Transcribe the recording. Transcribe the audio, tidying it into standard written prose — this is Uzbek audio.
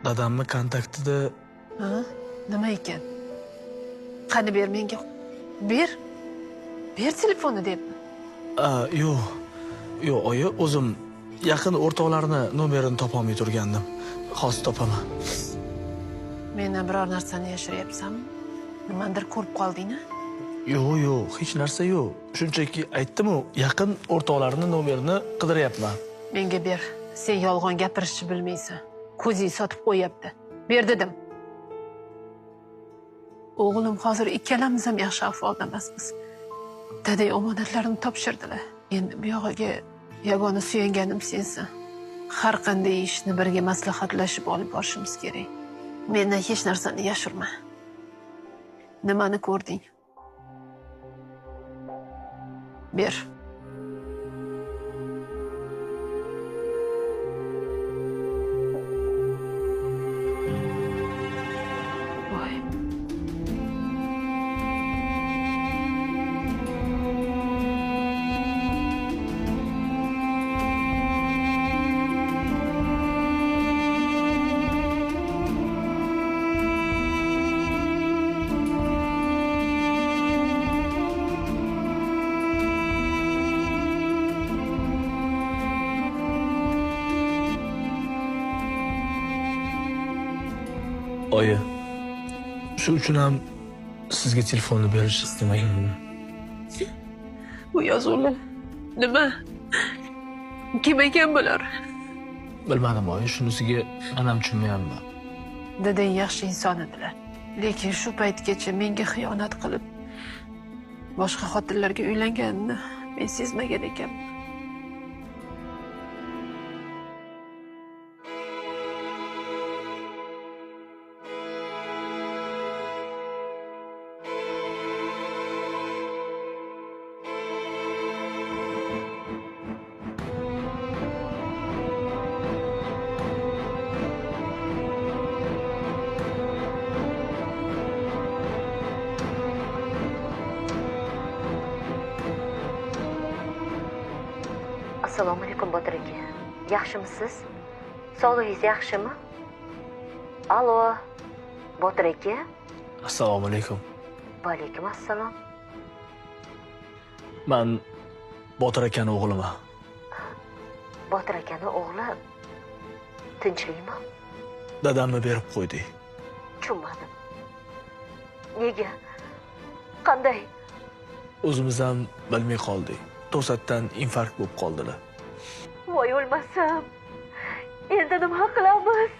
Dadamni kontaktida... Ha? Nima ekan? Qani ber menga. Ber. Ber telefonni debmi? Yo'q. Yo'q, oyi, o'zim yaqin o'rtoqlarni nomerini topolmay turgandim. Hozir topaman. Mendan biror narsani yashiryapsanmi? Nimadir ko'rib qolding-a? Yo'q, yo'q, hech narsa yo'q. Shunchaki aytdim-u, yaqin o'rtoqlarni nomerini qidiryapman. Menga ber. Sen yolg'on gapirishni bilmaysan. Ko'zing sotib qo'yapti. Ber dedim. O'g'lim, hozir ikkalamiz ham yaxshi ahvolda emasmiz. Dadang omonatlarini topshirdilar. Endi bu yog'iga yagona suyanganim sensan. Har qanday ishni birga maslahatlashib olib borishimiz kerak. Mendan hech narsani yashirma. Nimani ko'rding? Ber. Voy. Oyi, shu uchun ham sizga telefonni berish istamagandim. Bu yozuvlar nima? Kim ekan bular? Bilmadim oyi, shunisiga men ham tushunmayapman. Dadang yaxshi inson edilar. Lekin shu paytgacha menga xiyonat qilib, boshqa xotinlarga uylanganini men sezmagan ekanman. Assalomu alaykum Botir aka. Yaxshimisiz? Sog'lig'ingiz yaxshimi? Alo, Botir aka. Assalomu alaykum. Va alaykum assalom. Men Botir akani o'g'liman. Botir akani o'g'li tinchlikmi? Dadamni berib qo'ydik. Tushunmadim. Nega? Qanday? O'zimiz ham bilmay qoldik. To'satdan infarkt bo'lib qoldilar. Voy o'lmasam. Endi nima qilamiz?